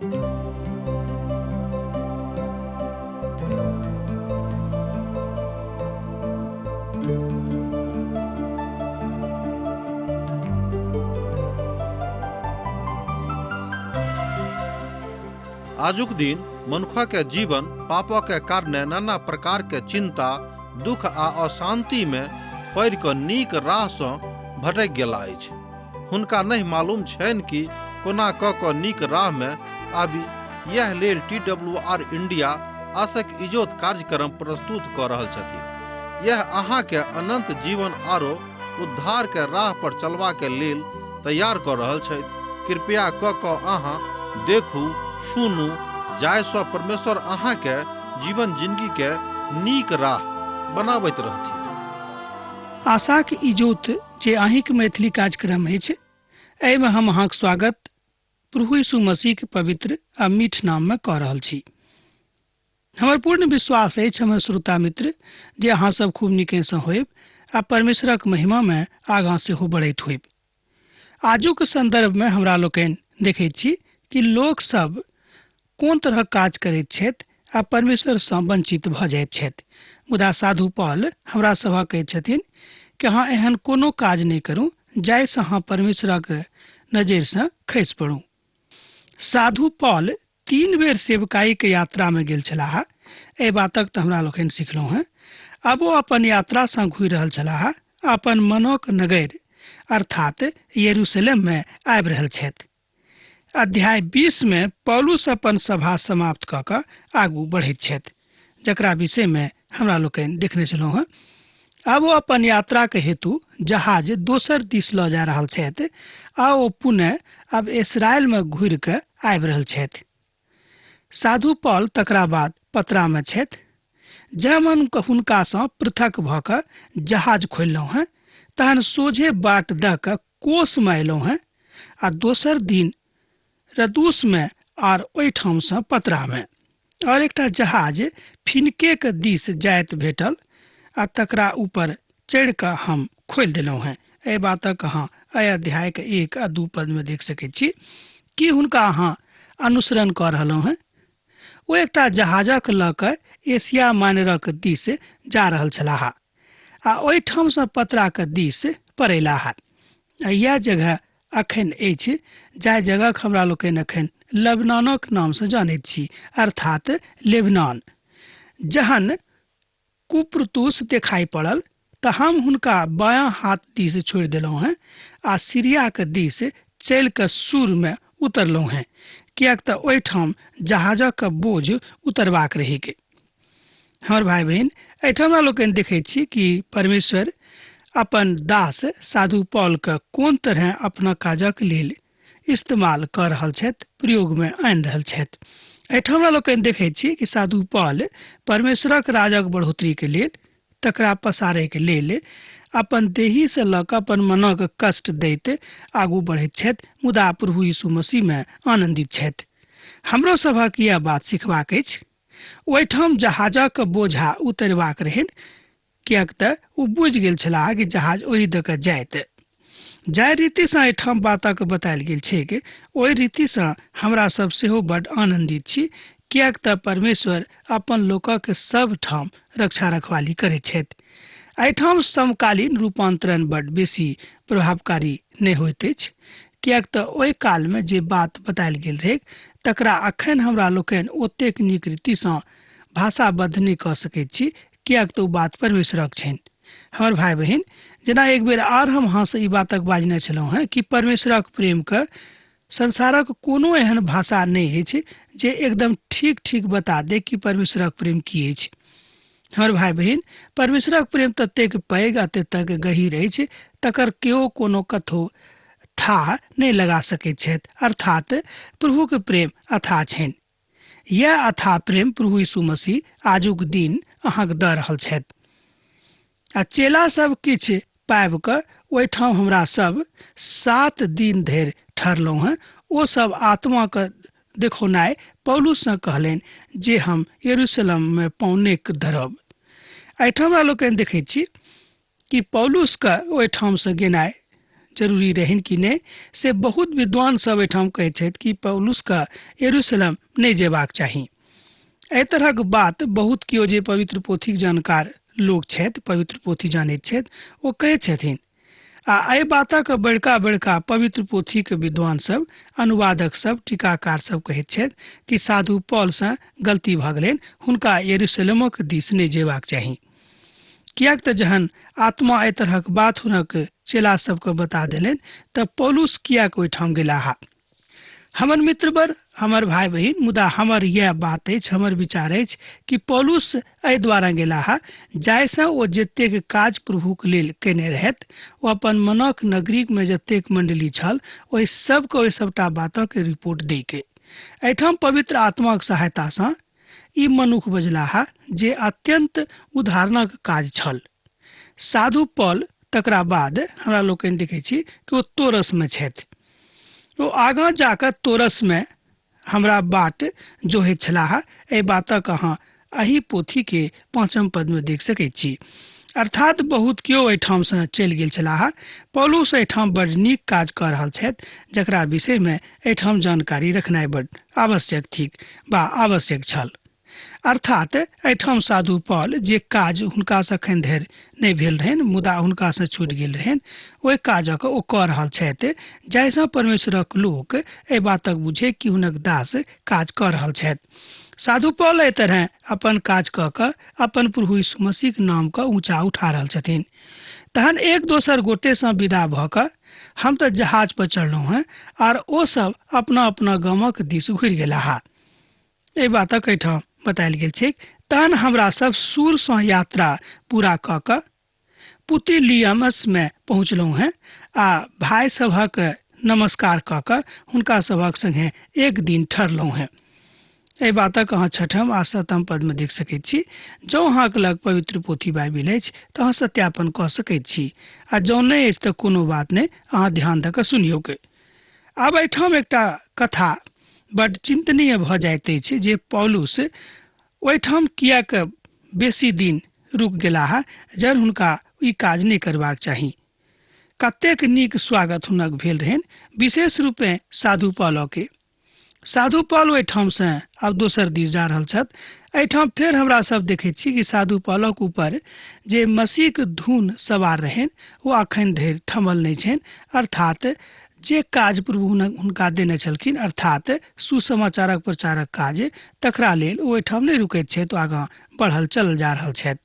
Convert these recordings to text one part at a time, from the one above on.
आजुक दिन मनुख के जीवन पापक के कारणे नाना प्रकार के चिंता, दुख आ अशांति में पड़ि कऽ नीक राह सँ भटकि गेला अछि। हुनका नहि मालूम छनि कि कोना कऽ कऽ नीक राह में आबी। यैह लेल टी डब्ल्यू आर इंडिया आसक इजोत कार्यक्रम प्रस्तुत कऽ रहल छथिन। यैह अहाँ के अनंत जीवन आरो उद्धार के राह पर चलबा के लेल तैयार कऽ रहल छथि। कृपया कऽ कऽ अहाँ देखू, सुनू, जाहि सँ परमेश्वर अहाँ के जीवन जिंदगी के नीक राह बनाबैत रहथिन। आशाक इजोत जे अहींक मैथिली कार्यक्रम अछि, एहिमे हम अहाँक स्वागत प्रभु यीशु मसीहके पवित्र आ मीठ नाममे कऽ रहल छी। हमर पूर्ण विश्वास अछि हमर श्रोता मित्र जे अहाँ सब खूब नीकेसँ होयब आ परमेश्वरक महिमामे आगाँ सेहो बढ़ैत होयब। आजुक सन्दर्भमे हमरा लोकनि देखैत छी कि लोकसभ कोन तरहक काज करैत छथि आ परमेश्वरसँ वञ्चित भऽ जाइत छथि। मुदा साधु पॉल हमरा सभक कहैत छथिन कि अहाँ एहन कोनो काज नहि करू जाहिसँ अहाँ परमेश्वरक नजरिसँ खसि पड़ू। साधु पॉल 3 बेर सेवकाईके यात्रामे गेल छलाह। एहि बातक तऽ हमरा लोकनि सिखलहुँ हेँ। आब ओ अपन यात्रासँ घुरि रहल छलाह आ अपन मनक नगरि अर्थात यरूशलेममे आबि रहल छथि। अध्याय 20 मे पौलुस अपन सभा समाप्त कऽ कऽ आगू बढ़ैत छथि, जकरा विषयमे हमरा लोकनि देखने छलहुँ हेँ। आब ओ अपन यात्राक हेतु जहाज दोसर दिस लऽ जा रहल छथि आ ओ पुनः आब इसराइलमे घुरि कऽ आबि रहल छथि। साधु पॉल तकरा बाद पतरामे छथि। जहन हुनकासँ पृथक भऽ कऽ जहाज खोललहुँ हेँ तहन सोझे बाट दऽ कऽ कोसमे अयलहुँ हेँ आ दोसर दिन रदूसमे आर ओहिठामसँ पतरामे। आओर एकटा जहाज फिनकेक दिस जाइत भेटल आ तकरा ऊपर चढ़ि कऽ हम खोलि देलहुँ हेँ। एहि बातक अहाँ एहि अध्यायक 1 आ 2 पदमे देख सकैत छी। की हुनका अहाँ अनुसरण कऽ रहलहुँ हेँ? ओ एकटा जहाजक लऽ कऽ एशिया माइनरक दिस जा रहल छलाह आ ओहिठामसँ पतराक दिस पड़ैलाह। आ इएह जगह अखन अछि जाहि जगहक हमरा लोकनि अखन लेबनानक नामसँ जानैत छी, अर्थात लेबनान। जहन कुप्रतुस देखाइ पड़ल तऽ हम हुनका बायाँ हाथ दिस छोड़ि देलहुँ हेँ आ सीरियाक दिस चलि कऽ सूरमे उतरलहुँ हेँ, किएक तऽ ओहिठाम जहाजक बोझ उतरबाक रहैक। हमर भाइ बहिन, एहिठाम हमरा लोकनि देखैत छी कि परमेश्वर अपन दास साधु पॉलके कोन तरहे अपना काजक लेल इस्तेमाल कऽ रहल छथि, प्रयोगमे आनि रहल छथि। एहिठाम हमरा लोकनि देखैत छी कि साधु पॉल परमेश्वरक राजक बढ़ोतरीके लेल, तकरा पसारैके लेल अपन देहीसँ लऽ कऽ अपन मनक कष्ट दैत आगू बढ़ैत छथि, मुदा प्रभु यीशु मसीहमे आनन्दित छथि। हमरो सभक इएह बात सिखबाक अछि। ओहिठाम जहाजक बोझा उतरबाक रहनि, किएक तऽ ओ बुझि गेल छलाह कि जहाज ओहि दऽ कऽ जायत। जाहि रीतिसँ एहिठाम बातक बतायल गेल छैक ओहि रीतिसँ हमरा सब सेहो बड्ड आनन्दित छी, किएक तऽ परमेश्वर अपन लोकक सब ठाम रक्षा रखवाली करैत छथि। एहिठाम समकालीन रूपांतरण बड्ड बेसी प्रभावकारी नहि होइत अछि, किएक तऽ ओहि कालमे जे बात बतायल गेल रहैक तकरा अखन हमरा लोकनि ओतेक नीक रीतिसँ भाषाबद्ध नहि कऽ सकैत छी, किएक तऽ ओ बात परमेश्वरक छनि। हमर भाय बहिन, जेना एक बेर आर हम अहाँसँ ई बातक बाजने छलहुँ हेँ कि परमेश्वरक प्रेमके संसारक कोनो एहन भाषा नहि अछि जे एकदम ठीक ठीक बता दे कि परमेश्वरक प्रेम की अछि। हमर भाय बहिन, परमेश्वरक प्रेम ततेक पैघ आ ततेक गहीर अछि तकर केओ कोनो कथो थाह नहि लगा सकैत छथि, अर्थात प्रभुक प्रेम अथाह छनि। यैह अथाह प्रेम प्रभु यीशु मसीह आजुक दिन अहाँक दऽ रहल छथि। आ चेला सब किछु पाबि कऽ ओहिठाम हमरा सब 7 दिन धरि ठहरलहुँ हेँ। ओ सब आत्माके देखौनाइ पौलुससँ कहलनि जे हम यरूशलेममे पौनेक धरब। एहिठाम हमरा लोकनि देखैत छी कि पौलुसके ओहिठामसँ गेनाइ जरूरी रहनि कि नहि से बहुत विद्वान सब एहिठाम कहैत छथि कि पौलुसके यरूशलेम नहि जेबाक चाही। एहि तरहक बात बहुत केओ जे पवित्र पोथीक जानकार लोक छथि, पवित्र पोथी जानैत छथि, ओ कहैत छथिन। आ एहि बातक बड़का बड़का पवित्र पोथीक विद्वान सब, अनुवादक सब, टीकाकार सब कहैत छथि कि साधु पॉलसँ गलती भऽ गेलनि, हुनका यरूशलेमक दिस नहि जेबाक चाही। किएक तऽ जहन आत्मा एहि तरहक बात हुनक चेला सबके बता देलनि तऽ पौलुस किएक ओहिठाम गेलाह। हमर मित्रवर, हमर भाय बहिन, मुदा हमर इएह बात अछि, हमर विचार अछि कि पौलुस एहि द्वारा गेलाह जाहिसँ ओ जतेक काज प्रभुक लेल कयने रहथि, ओ अपन मनक नगरीमे जतेक मंडली छल ओहि सबके ओहि सबटा बातक रिपोर्ट दैके। एहिठाम पवित्र आत्माक सहायतासँ ई मनुख बजलाह जे अत्यंत उदाहरणक काज छल। साधु पॉल तकरा बाद हमरा लोकनि देखै छी कि ओ तोरसमे छथि। ओ आगाँ जाकऽ तोरसमे हमरा बाट जोहैत छलाह। एहि बातक अहाँ एहि पोथीके 5 पदमे देख सकैत छी। अर्थात बहुत केओ एहिठामसँ चलि गेल छलाह। पौलुस एहिठाम बड नीक काज कऽ रहल छथि, जकरा विषयमे एहिठाम जानकारी रखनाइ बड आवश्यक थिक वा आवश्यक छल। अर्थात एहिठाम साधु पॉल जे काज हुनकासँ एखन धरि नहि भेल रहनि, मुदा हुनकासँ छूटि गेल रहनि, ओहि काजक ओ कऽ रहल छथि, जाहिसँ परमेश्वरक लोक एहि बातक बुझे कि हुनक दास काज कऽ रहल छथि। साधु पॉल एहि तरह अपन काज कऽ कऽ अपन प्रभु यीशु मसीहक नामके ऊँचा उठा रहल छथिन। तहन एक दोसर गोटेसँ विदा भऽ कऽ हम तऽ जहाज पर चढ़लहुँ हेँ आर ओ सब अपना अपना गामक दिस घुरि गेलाह। एहि बातक एहिठाम बतायल गेल छैक। तहन हमरा सब सूरसँ यात्रा पूरा कऽ कऽ पुतिलियमसमे पहुँचलहुँ हेँ आ भाय सभक नमस्कार कऽ कऽ हुनका सभक संगे एक दिन ठहरलहुँ हेँ। एहि बातक अहाँ 6 आ 7 पदमे देख सकैत छी। जँ अहाँके लग पवित्र पोथी बाइबिल अछि तऽ अहाँ सत्यापन कऽ सकैत छी, आ जँ नहि अछि तऽ कोनो बात नहि, अहाँ ध्यान दऽ कऽ सुनियौक। आब एहिठाम एकटा कथा बड चिन्तनीय भऽ जाइत अछि जे पौलुस ओहिठाम किएक बेसी दिन रुकि गेलाह, जहन हुनका ई काज नहि करबाक चाही। कतेक नीक स्वागत हुनक भेल रहनि, विशेष रूपेँ साधु पॉलके। साधु पॉल ओहिठामसँ आब दोसर दिस जा रहल छथि। एहिठाम फेर हमरा सब देखैत छी कि साधु पॉलक ऊपर जे मसीहक धुन सवार रहनि ओ अखन धरि थमल नहि छनि। अर्थात जे काज प्रभु हुनका देने छलखिन, अर्थात सुसमाचारक प्रचारक काज, तकरा लेल ओ एहिठाम नहि रुकैत छथि, ओ आगाँ बढ़ल चलल जा रहल छथि।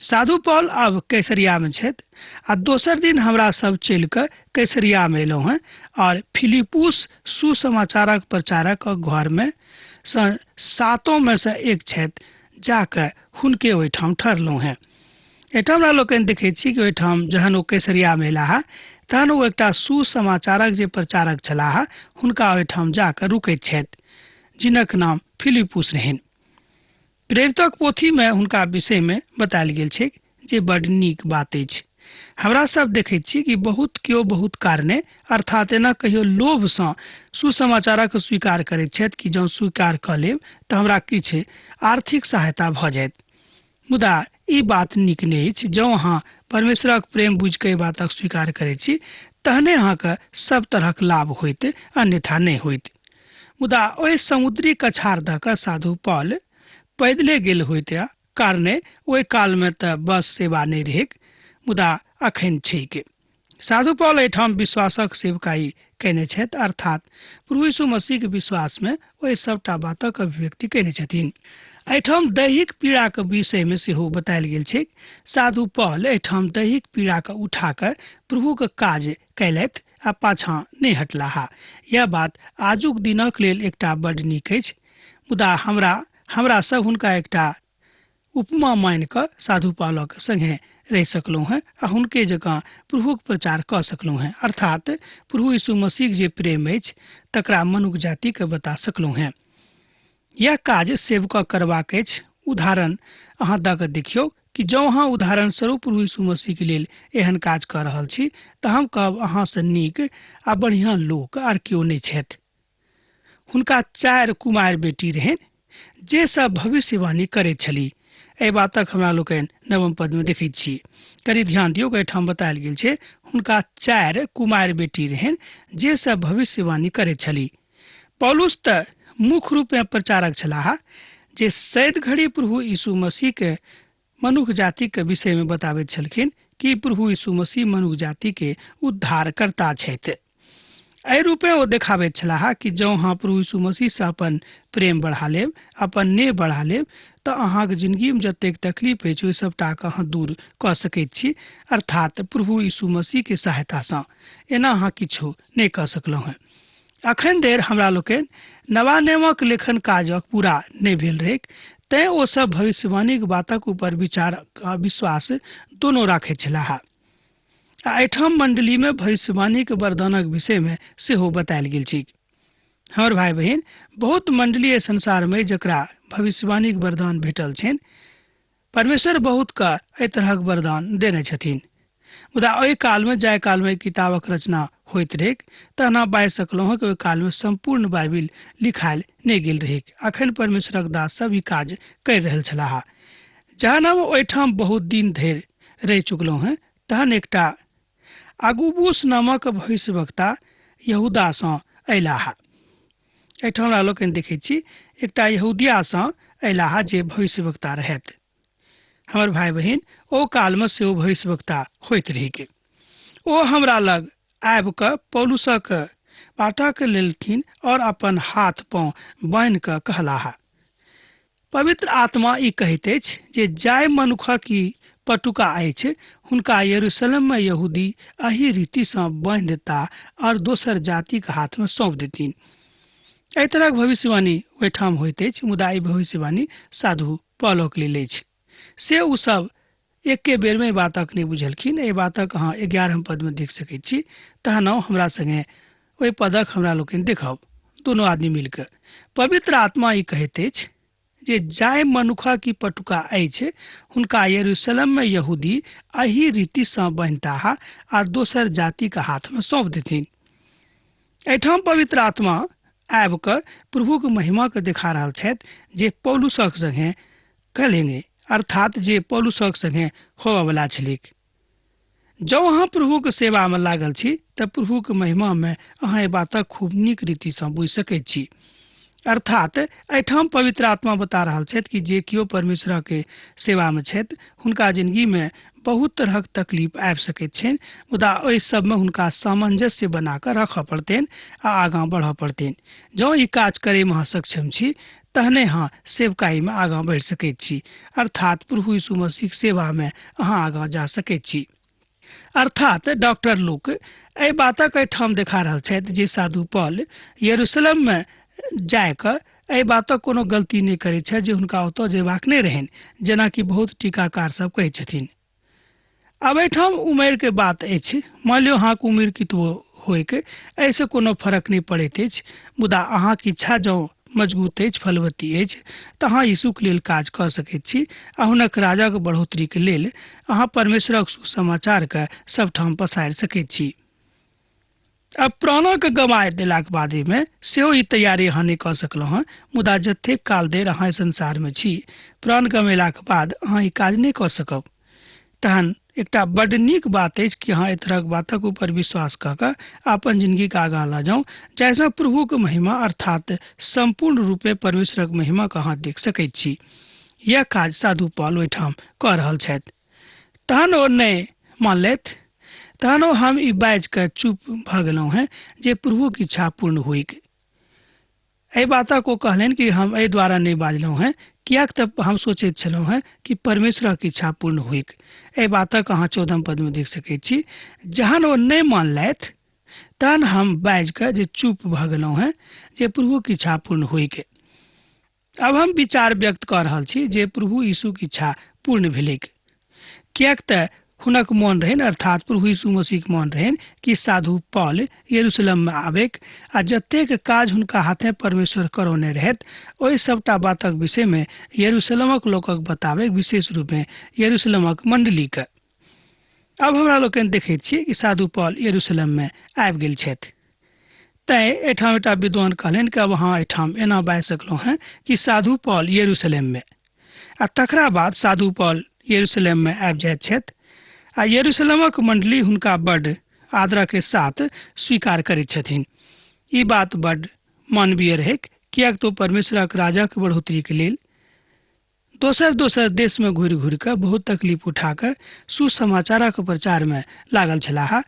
साधु पॉल आब कैसरियामे छथि आ दोसर दिन हमरा सब चलि कऽ कैसरियामे एलहुँ हेँ और फिलिपुस सुसमाचारक प्रचारक घरमे सँ सातोंमे सँ एक छथि, जाकऽ हुनके ओहिठाम ठहरलहुँ हेँ। एहिठाम हमरा लोकनि देखैत छी कि ओहिठाम जहन ओ कैसरियामे अयलाह तहन ओ एकटा सुसमाचारक जे प्रचारक छलाह हुनका ओहिठाम जाकऽ रुकैत छथि, जिनक नाम फिलिपुस रहनि। प्रेरितक पोथीमे हुनका विषयमे बतायल गेल छैक जे बड नीक बात अछि। हमरा सब देखैत छी कि बहुत केओ बहुत कारणे, अर्थात एना कहियो लोभसँ सुसमाचारक स्वीकार करैत छथि कि जँ स्वीकार कऽ लेब तऽ हमरा किछु आर्थिक सहायता भऽ जायत। मुदा ई बात नीक नहि अछि। जँ अहाँ परमेश्वरक प्रेम बुझि कऽ एहि बातक स्वीकार करैत छी तहने अहाँके सब तरहक लाभ होइत, अन्यथा नहि होइत। मुदा ओहि समुद्री कछार दऽ कऽ साधु पॉल पैदले गेल होइत, कारणे ओहि कालमे तऽ बस सेवा नहि रहैक, मुदा अखन छैक। साधु पॉल एहिठाम विश्वासक सेवकाई कयने छथि, अर्थात प्रभु यीशु मसीहक विश्वासमे ओहि सबटा बातक अभिव्यक्ति कयने छथिन। एहिठाम दैहिक पीड़ाक विषयमे सेहो बतायल गेल छैक। साधु पॉल एहिठाम दैहिक पीड़ाके उठा कऽ प्रभुक काज कयलथि आ पाछाँ नहि हटलाह। यैह बात आजुक दिनक लेल एकटा बड नीक अछि। मुदा हमरा हमरा सब हुनका एकटा उपमा मानि कऽ साधु पालक संगे रहि सकलहुँ हेँ आ हुनके जकाँ प्रभुक प्रचार कऽ सकलहुँ हेँ, अर्थात प्रभु यीशु मसीहक जे प्रेम अछि तकरा मनुख जातिके बता सकलहुँ हेँ। यैह काज सेवकक करबाक अछि। उदाहरण अहाँ दऽ कऽ देखियौ कि जँ अहाँ उदाहरण स्वरूप प्रभु यीशु मसीहके लेल एहन काज कऽ रहल छी तऽ हम कहब अहाँसँ नीक आ बढ़िआँ लोक आर केओ नहि छथि। हुनका 4 कुमारि बेटी रहनि जे सब भविष्यवाणी करैत छली। एहि बातक हमरा लोकनि नवम पदमे देखैत छी। कनि ध्यान दियौ, एहिठाम बतायल गेल छै हुनका 4 कुमारि बेटी रहनि जे सब भविष्यवाणी करैत छली। पौलुस तऽ मुख्य रूपमे प्रचारक छलाह जे सैद घड़ी प्रभु यीशु मसीहके मनुख जातिके विषयमे बताबैत छलखिन कि प्रभु यीशु मसीह मनुख जातिके उद्धारकर्ता छथि। एहि रूपे ओ देखाबैत छलाह कि जँ अहाँ प्रभु यीशु मसीहसँ अपन प्रेम बढ़ा लेब, अपन नेह बढ़ा लेब, तऽ अहाँके जिन्दगीमे जतेक तकलीफ अछि ओहि सभटाके अहाँ दूर कऽ सकैत छी, अर्थात प्रभु यीशु मसीहके सहायतासँ। एना अहाँ किछु नहि कऽ सकलहुँ हेँ। अखन धरि हमरा लोकनि नवा नियमक लेखन काजक पूरा नहि भेल रहैक, तैँ ओ सब भविष्यवाणीक बातक ऊपर विचार आ विश्वास दोनो राखैत छलाह। आ एहिठाम मण्डलीमे भविष्यवाणीक वरदानक विषयमे सेहो बतायल गेल छै। हमर भाय बहिन, बहुत मण्डली एहि संसारमे जकरा भविष्यवाणीक वरदान भेटल छनि, परमेश्वर बहुत के एहि तरहक वरदान देने छथिन। मुदा ओहि कालमे जाहि कालमे किताबक रचना होइत रहैक तहना बाजि सकलहुँ हँ कि ओहि कालमे सम्पूर्ण बाइबिल लिखायल नहि गेल रहैक। अखन परमेश्वरक दास सब ई काज करि रहल छलाह। जहन हम ओहिठाम बहुत दिन धरि रहि चुकलहुँ हँ तहन एकटा अगुबूस नामक भविष्यवक्ता यहूदासँ अयलाह। एहिठाम हमरा लोकनि देखैत छी एकटा यहूदियासँ अयलाह जे भविष्यवक्ता रहथि। हमर भाय बहिन, ओ कालमे सेहो भविष्यवक्ता होइत रहैक। ओ हमरा लग आबि कऽ पौलुसक बाटक लेलखिन और अपन हाथ पाँव बान्हि कऽ कहलाह, पवित्र आत्मा ई कहैत अछि जे जाहि मनुखक ई पटुका अछि हुनका यरूशलेममे यहूदी एहि रीतिसँ बान्हि देता और दोसर जातिक हाथमे सौंप देथिन। एहि तरहक भविष्यवाणी ओहिठाम होइत अछि, मुदा ई भविष्यवाणी साधु पौलक लेल अछि। से ओ सब एके बेरमे एहि बातक नहि बुझलखिन। एहि बातक अहाँ 11 पदमे देख सकैत छी। तहन आउ हमरा संगे ओहि पदक हमरा लोकनि देखब दोनो आदमी मिलके। पवित्र आत्मा ई कहैत अछि जे जाहि मनुखक ई पटुका अछि हुनका यरूशलेममे यहूदी एहि रीतिसँ बान्हिताह आर दोसर जातिक हाथमे सौंप देथिन। एहिठाम पवित्र आत्मा आबि कऽ प्रभुक महिमाके देखा रहल छथि जे पौलुसक संगे कलेने, अर्थात जे पौलुसक संगे होबयवला छलैक। जँ अहाँ प्रभुक सेवामे लागल छी तऽ प्रभुक महिमामे अहाँ एहि बातक खूब नीक रीतिसँ बुझि सकैत छी। अर्थात एहिठाम पवित्र आत्मा बता रहल छथि कि जे केओ परमेश्वरक सेवामे छथि हुनका जिंदगीमे बहुत तरहक तकलीफ आबि सकैत छनि, मुदा ओहि सबमे हुनका सामंजस्य बना कऽ राखऽ पड़तनि आ आगाँ बढ़ऽ पड़तनि। जँ ई काज करैमे अहाँ सक्षम छी तहने अहाँ सेवकाईमे आगाँ बढ़ि सकैत छी, अर्थात प्रभु यीशु मसीहक सेवामे अहाँ आगाँ जा सकैत छी। अर्थात डॉक्टर लूक एहि बातक एहिठाम देखा रहल छथि जे साधु पॉल यरूशलेममे जाय कऽ एहि बातक कोनो गलती नहि करैत छथि जे हुनका ओतऽ जेबाक नहि रहनि, जेनाकि बहुत टीकाकार सब कहै छथिन। आब एहिठाम उमेरके बात अछि। मानि लियौ अहाँके उमेर कतबो होइक, एहिसँ कोनो फर्क नहि पड़ैत अछि, मुदा अहाँके इच्छा जँ मजबूत अछि, फलवती अछि, तऽ अहाँ यीशुके लेल काज कऽ सकैत छी आ हुनक राजक बढ़ोतरीके लेल अहाँ परमेश्वरक सुसमाचारके सबठाम पसारि सकैत छी। आब प्राणके गमाय देलाक बादेमे सेहो ई तैयारी अहाँ नहि कऽ सकलहुँ हँ, मुदा जतेक काल धरि अहाँ संसारमे छी, प्राण गमेलाक बाद अहाँ ई काज नहि कऽ सकब। तहन एकटा बड्ड नीक बात अछि कि अहाँ एहि तरहक बातक ऊपर विश्वास कऽ कऽ अपन जिनगीके आगाँ लऽ जाउ, जाहिसँ प्रभुके महिमा अर्थात सम्पूर्ण रूपे परमेश्वरक महिमाके अहाँ देख सकैत छी। यैह काज साधु पॉल ओहिठाम कऽ रहल छथि। तहन ओ नहि मानलथि। तहन ओ हम ई बाजि कऽ चुप भऽ गेलहुँ हेँ जे प्रभुक इच्छा पूर्ण होइक। एहि बातक ओ कहलनि कि हम एहि द्वारा नहि बाजलहुँ हेँ किएक तऽ हम सोचैत छलहुँ हेँ कि परमेश्वरक इच्छा पूर्ण होइक। एहि बातक अहाँ 14 पदमे देख सकैत छी। जहन ओ नहि मानलथि तहन हम बाजि कऽ जे चुप भऽ गेलहुँ हेँ जे प्रभुक इच्छा पूर्ण होइक। आब हम विचार व्यक्त कऽ रहल छी जे प्रभु यीशुक इच्छा पूर्ण भेलैक, किएक तऽ हुनक मोन रहनि, अर्थात प्रभु यीशु मसीहक मोन रहनि कि साधु पॉल यरूशलेममे आबैक आ जतेक काज हुनका हाथे परमेश्वर करौने रहथि ओहि सबटा बातक विषयमे यरूशलेमक लोकक बताबैक, विशेष रूपे यरूशलेमक मण्डलीके। आब हमरा लोकनि देखैत छी कि साधु पॉल यरूशलेममे आबि गेल छथि। तैँ एहिठाम एकटा विद्वान कहलनि कि अब अहाँ एहिठाम एना बाजि सकलहुँ हेँ कि साधु पॉल यरूशलेममे। आ तकरा बाद साधु पॉल यरूशलेममे आबि जाइत छथि आ यरूशलेमक मंडली हुनका बड्ड आदरके साथ स्वीकार करैत छथिन। ई बात बड्ड मानवीय रहैक, किएक तऽ परमेश्वरक राजक बढ़ोतरीके लेल दोसर दोसर देशमे घुरि घुरि कऽ बहुत तकलीफ उठा कऽ सुसमाचारक प्रचारमे लागल छलाह।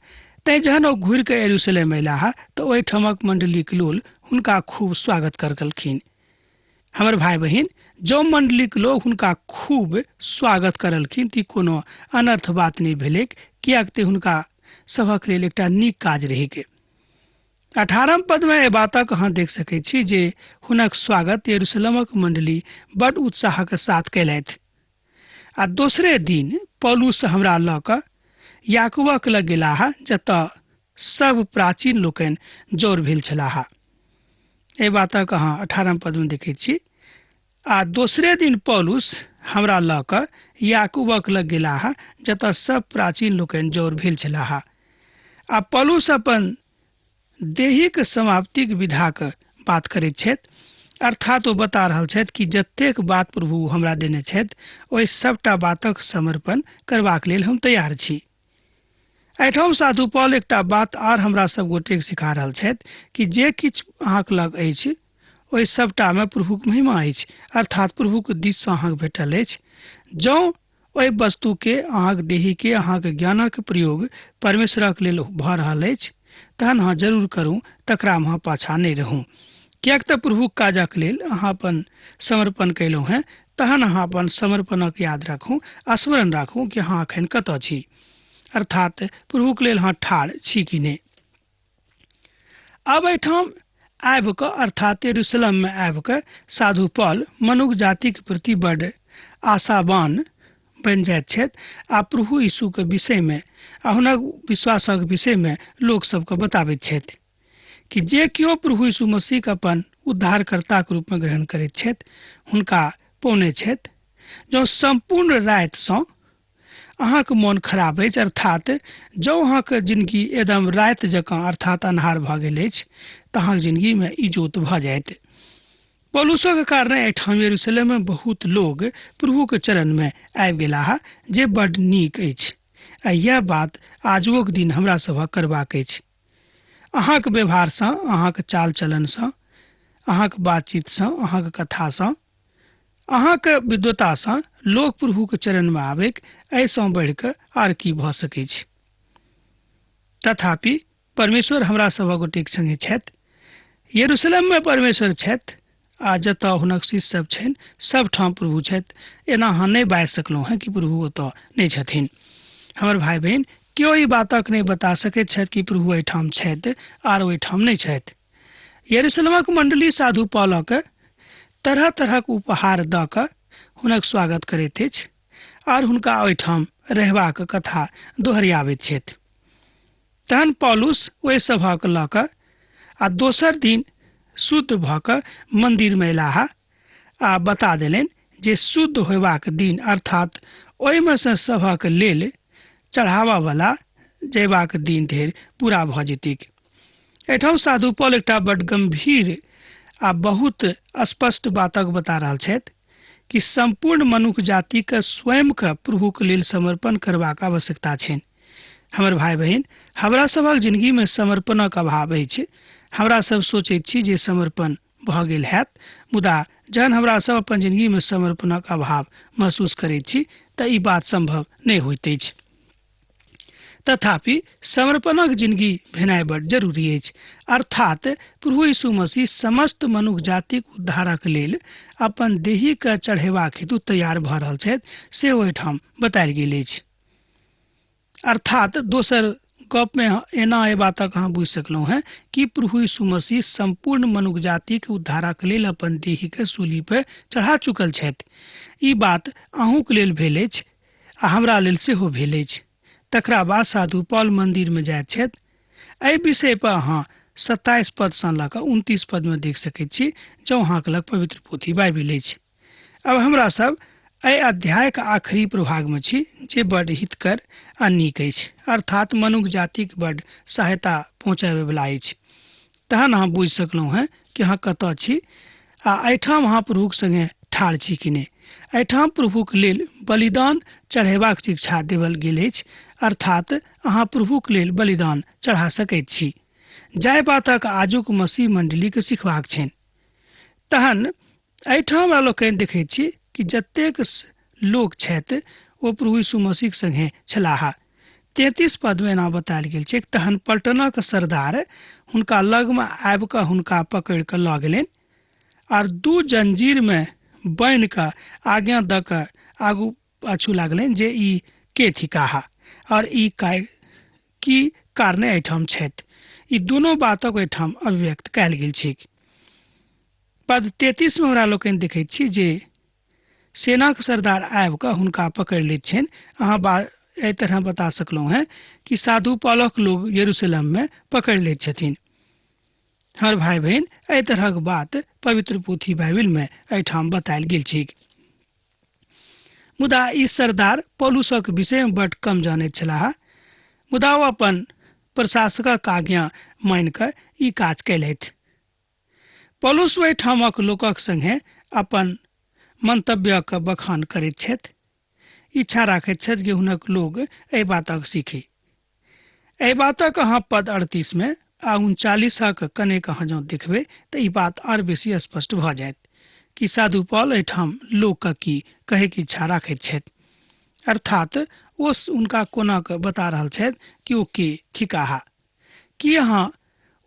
तैँ जहन ओ घुरि कऽ यरूशलेम अयलाह तऽ ओहिठामक मण्डलीक लोल हुनका खूब स्वागत करलखिन। हमर भाय बहिन, जँ मण्डलीक लोक हुनका खूब स्वागत करलखिन तऽ ई कोनो अनर्थ बात नहि भेलैक, किएक तऽ हुनका सभक लेल एकटा नीक काज रहैक। 18 पदमे एहि बातक अहाँ देख सकैत छी जे हुनक स्वागत यरूशलेमक मण्डली बड्ड उत्साहक साथ कयलथि। आ दोसरे दिन पौलुस हमरा लऽ कऽ याकूबक लग गेलाह, जतऽ सभ प्राचीन लोकनि जौर भेल छलाह। एहि बातक अहाँ 18 पदमे देखैत छी। आ दोसरे दिन पौलुस हमरा लऽ कऽ याकूबक लग गेलाह, जतऽ सभ प्राचीन लोकनि जौर भेल छलाह। आ पौलुस अपन देहीक समाप्तिक विधाक बात करैत छथि, अर्थात ओ बता रहल छथि कि जतेक बात प्रभु हमरा देने छथि ओहि सभटा बातक समर्पण करबाक लेल हम तैयार छी। एहिठाम साधु पॉल एकटा बात आर हमरा सब गोटेके सिखा रहल छथि कि जे किछु अहाँके लग अछि ओहि सभटामे प्रभुक महिमा अछि, अर्थात प्रभुक दिससँ अहाँके भेटल अछि। जँ ओहि वस्तुके, अहाँक देहीके, अहाँक ज्ञानक प्रयोग परमेश्वरक लेल भऽ रहल अछि तहन अहाँ जरूर करू, तकरामे अहाँ पाछाँ नहि रहू। किएक तऽ प्रभुक काजक लेल अहाँ अपन समर्पण कयलहुँ हेँ, तहन अहाँ अपन समर्पणक याद राखू, स्मरण राखू कि अहाँ एखन कतऽ छी, अर्थात प्रभुक लेल अहाँ ठाढ़ छी कि नहि। आब एहिठाम आबि कऽ, अर्थात यरूशलेममे आबि कऽ साधु पॉल मनुख जातिक प्रति बड्ड आशावान बनि जाइत छथि आ प्रभु यीशुके विषयमे आ हुनक विश्वासक विषयमे लोक सबके बताबैत छथि कि जे केओ प्रभु यीशु मसीहके अपन उद्धारकर्ताके रूपमे ग्रहण करैत छथि हुनका पौने छथि। जँ सम्पूर्ण रातिसँ अहाँके मोन खराब अछि, अर्थात जँ अहाँके जिनगी एकदम राति जकाँ अर्थात अन्हार भऽ गेल अछि, तऽ अहाँके जिनगीमे इजोत भऽ जायत। पौलुसक कारणे एहिठाम यरूशलेममे बहुत लोग प्रभुके चरणमे आबि गेलाह, जे बड्ड नीक अछि। आ इएह बात आजुओक दिन हमरा सभक करबाक अछि। अहाँके व्यवहारसँ, अहाँके चाल चलनसँ, अहाँके बातचीतसँ, अहाँके कथासँ, अहाँके विद्वतासँ लोक प्रभुके चरणमे आबैक, एहिसँ बढ़िकऽ आर की भऽ सकै छै। तथापि परमेश्वर हमरा सभक गोटेक सङ्गे छथि। यरूशलेममे परमेश्वर छथि आ जतऽ हुनक शिष्य सब छनि सब ठाम प्रभु छथि। एना अहाँ नहि बाजि सकलहुँ हेँ कि प्रभु ओतऽ नहि छथिन। हमर भाय बहिन, केओ ई बातक नहि बता सकैत छथि कि प्रभु एहिठाम छथि आर ओहिठाम नहि छथि। यरूशलेमक मण्डली साधु पॉलक तरह तरहक उपहार दऽ कऽ हुनक स्वागत करैत अछि आर हुनका ओहिठाम रहबाक कथा दोहरियाबैत छथि। तहन पौलुस ओहि सभक लऽ कऽ आ दोसर दिन शुद्ध भऽ कऽ मन्दिरमे अयलाह आ बता देलनि जे शुद्ध होयबाक दिन अर्थात ओहिमे सँ सभक लेल चढ़ाबऽवला जयबाक दिन धरि पूरा भऽ जेतैक। एहिठाम साधु पॉल एकटा बड्ड गम्भीर आ बहुत स्पष्ट बातक बता रहल छथि कि सम्पूर्ण मनुख जातिके स्वयंके प्रभुके लेल समर्पण करबाक आवश्यकता छनि। हमर भाय बहिन, हमरा सभक जिनगीमे समर्पणक अभाव अछि। हमरा सब सोचैत छी जे समर्पण भऽ गेल हैत, मुदा जहन हमरा सब अपन जिनगीमे समर्पणक अभाव महसूस करैत छी तऽ ई बात सम्भव नहि होइत अछि। तथापि समर्पणक जिनगी भेनाइ बड्ड जरूरी अछि। अर्थात प्रभु यीशु मसीह समस्त मनुख जातिक उद्धारक लेल अपन देहीके चढ़ेबाक हेतु तैयार भऽ रहल छथि, से ओहिठाम बतायल गेल अछि। अर्थात दोसर गपमे एना एहि बातक अहाँ बुझि सकलहुँ हेँ कि प्रभु यीशु मसीह सम्पूर्ण मनुख जातिक उद्धारक लेल अपन देहीके सूली पर चढ़ा चुकल छथि। ई बात अहूँके लेल भेल अछि आ हमरा लेल सेहो भेल अछि। तकरा बाद साधु पॉल मन्दिरमे जाइत छथि। एहि विषय पर अहाँ 27 पदसँ लऽ कऽ 29 पदमे देख सकैत छी, जँ अहाँके लग पवित्र पोथी बाइबिल अछि। अब हमरा सब एहि अध्यायक आखिरी प्रभागमे छी जे बड्ड हितकर आ नीक अछि, अर्थात मनुख जातिक बड्ड सहायता पहुँचाबैवला अछि। तहन अहाँ बुझि सकलहुँ हेँ कि अहाँ कतऽ छी आ एहिठाम अहाँ प्रभुक सङ्गे ठाढ़ छी कि नहि। एहिठाम प्रभुक लेल बलिदान चढ़ेबाक शिक्षा देवल गेल अछि, अर्थात अहाँ प्रभुक लेल बलिदान चढ़ा सकैत छी, जाहि बातक आजुक मसीह मण्डलीके सिखबाक छनि। तहन एहिठाम हमरा लोकनि देखैत छी कि जतेक लोक छथि ओ प्रभु यीशु मसीहक संगे छलाह। 33 पदमे एना बतायल गेल छै, तहन पलटनक सरदार हुनका लगमे आबि कऽ हुनका पकड़ि कऽ लऽ गेलनि आर 2 जंजीरमे बान्हि कऽ आज्ञा दऽ कऽ आगू पाछू लागलनि जे ई के थिकाह और ई की कारणे एहिठाम छथि। ई दुनू बातक ओहिठाम अभिव्यक्त कयल गेल छैक। पद 33 मे हमरा लोकनि देखैत छी जे सेनाक सरदार आबि कऽ हुनका पकड़ि लैत छनि। अहाँ एहि तरह बता सकलहुँ हेँ कि साधु पौलक लोग यरूशलेममे पकड़ि लैत छथिन। हर भाई बहिन, एहि तरहक बात पवित्र पोथी बाइबिलमे एहिठाम बतायल गेल छैक। मुदा ई सरदार पौलुसक विषयमे बड कम जानैत छलाह, मुदा ओ अपन प्रशासकक आज्ञा मानि कऽ ई काज कयलथि। पौलुस ओहिठामक लोकक संगे अपन मंतव्यक बखान करैत छथि, इच्छा राखैत छथि कि हुनक लोग एहि बातक सीखी। एहि बातक अहाँ पद 38 मे आ 39 कनेक अहाँ जँ देखबै तऽ ई बात आर बेसी स्पष्ट भऽ जायत कि साधु पॉल एहिठाम लोकके की कहैके इच्छा राखैत छथि, अर्थात ओ हुनका कोना कऽ बता रहल छथि कि ओ के थिकाह। की अहाँ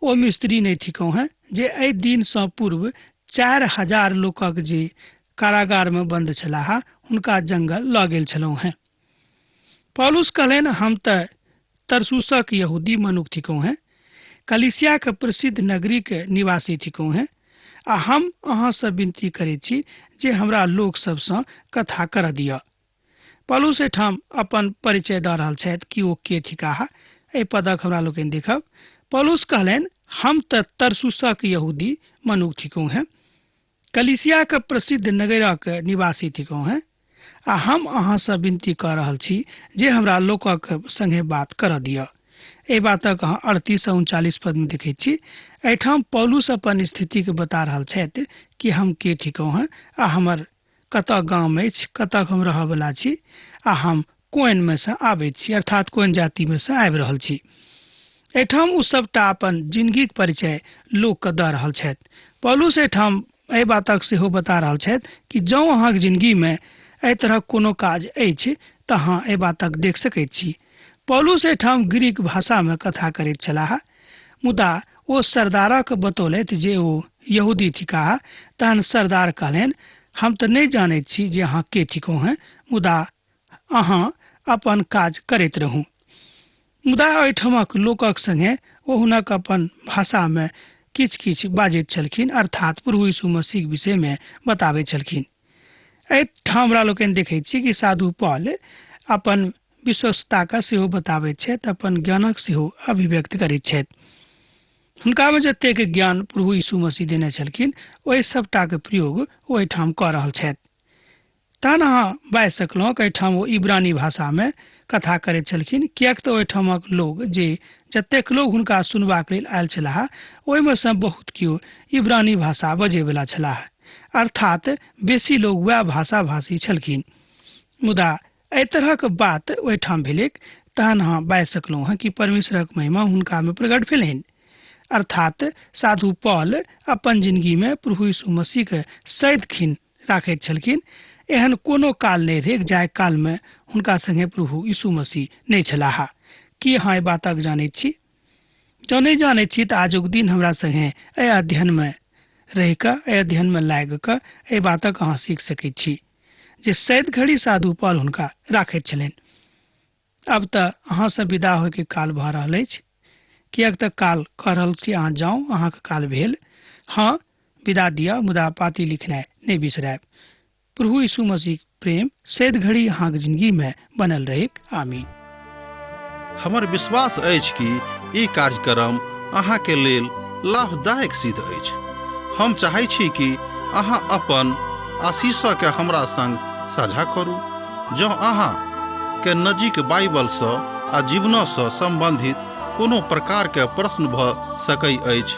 ओ मिस्त्री नहि थिकहुँ हेँ जे एहि दिनसँ पूर्व 4000 लोकक जे कारागारमे बन्द छलाह हुनका जंगल लऽ गेल छलहुँ हेँ? पौलुस कहलनि, हम तऽ तरसुसक यहूदी मनुख थिकहुँ हेँ, कलिसियाक प्रसिद्ध नगरीक निवासी थिकहुँ हेँ, आ हम अहाँसँ विनती करैत छी जे हमरा लोक सभसँ कथा करऽ दिअ। पौलुस एहिठाम अपन परिचय दऽ रहल छथि कि ओ के थिकाह। एहि पदक हमरा लोकनि देखब। पौलुस कहलनि, हम तऽ तरसुसक यहूदी मनुख थिकहुँ हेँ, कलिसियाक प्रसिद्ध नगरक निवासी थिकहुँ हेँ, आ हम अहाँसँ विनती कऽ रहल छी जे हमरा लोकक संगे बात करऽ दिअ। एहि बातक अहाँ 38 आ 39 पदमे देखैत छी। एहिठाम पौलुस अपन स्थितिके बता रहल छथि कि हम के थिकहुँ हेँ आ हमर कतऽ गाम अछि, कतऽ हम रहऽवला छी आ हम कोनमे सँ आबैत छी, अर्थात कोन जातिमे सँ आबि रहल छी। एहिठाम ओ सभटा अपन जिनगीक परिचय लोकके दऽ रहल छथि। पौलुस एहिठाम एहि बातक सेहो बता रहल छथि कि जँ अहाँक जिनगीमे एहि तरहक कोनो काज अछि तऽ अहाँ एहि बातक देख सकैत छी। पौलुस एहिठाम ग्रीक भाषामे कथा करैत छलाह, मुदा ओ सरदारक बतौलथि जे ओ यहूदी थिकाह। तहन सरदार कहलनि, हम तऽ नहि जानैत छी जे अहाँ के थिकहुँ हेँ, मुदा अहाँ अपन काज करैत रहू। मुदा ओहिठामक लोकक संगे ओ हुनक अपन भाषामे किछु किछु बाजैत छलखिन, अर्थात प्रभु यीशु मसीहक विषयमे बताबैत छलखिन। एहिठाम हमरा लोकनि देखैत छी कि साधु पॉल अपन विश्वस्तताके सेहो बताबैत छथि, अपन ज्ञानक सेहो अभिव्यक्त करैत छथि। हुनकामे जतेक ज्ञान प्रभु यीशु मसीह देने छलखिन ओहि सभटाके प्रयोग ओ एहिठाम कऽ रहल छथि। तहन अहाँ बाजि सकलहुँ कि एहिठाम ओ इब्रानी भाषामे कथा करैत छलखिन, किएक तऽ ओहिठामक लोग जे जतेक लोग हुनका सुनबाक लेल आयल छलाह ओहिमे सँ बहुत केओ इब्रानी भाषा बजैवला छलाह, अर्थात बेसी लोग वएह भाषा भाषी छलखिन। मुदा एहि तरहक बात ओहिठाम भेलैक, तहन अहाँ बाजि सकलहुँ हँ कि परमेश्वरक महिमा हुनकामे प्रकट भेलनि, अर्थात साधु पॉल अपन जिनगीमे प्रभु यीशु मसीहके सदिखिन राखैत छलखिन। एहन कोनो काल नहि रहै जाहि कालमे हुनका संगे प्रभु यीशु मसीह नहि छलाह। की अहाँ एहि बातक जानैत छी? जँ नहि जानैत छी तऽ आजुक दिन हमरा संगे एहि अध्ययनमे रहि कऽ, एहि अध्ययनमे लागि कऽ एहि बातक अहाँ सीख सकैत छी जे सैद घड़ी साधु पॉल हुनका राखैत छलनि। अब तऽ अहाँसँ विदा होइके काल भऽ रहल अछि, किएक तऽ काल कह रहल छी अहाँ जाउ, अहाँके काल भेल। हँ, विदा दिअ, मुदा पाती लिखनाइ नहि बिसरायब। प्रभु यीशु मसीह प्रेम सैद घड़ी अहाँके जिंदगीमे बनल रहैक। आमीन। हमर विश्वास अछि कि ई कार्यक्रम अहाँके लेल लाभदायक सिद्ध अछि। हम चाहै छी कि अहाँ अपन आशीषके हमरा संग साझा करू। जँ अहाँ के नजीक बाइबलसँ आ जीवनसँ सम्बन्धित कोनो प्रकारके प्रश्न भऽ सकै अछि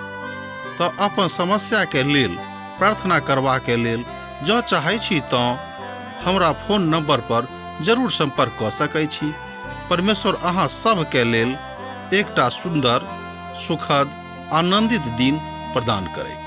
तऽ अपन समस्याके लेल प्रार्थना करबाके लेल जँ चाहै छी तँ हमरा फोन नंबर पर जरूर संपर्क कऽ सकै छी। परमेश्वर अहाँ सभके लेल एकटा सुन्दर, सुखद, आनंदित दिन प्रदान करै।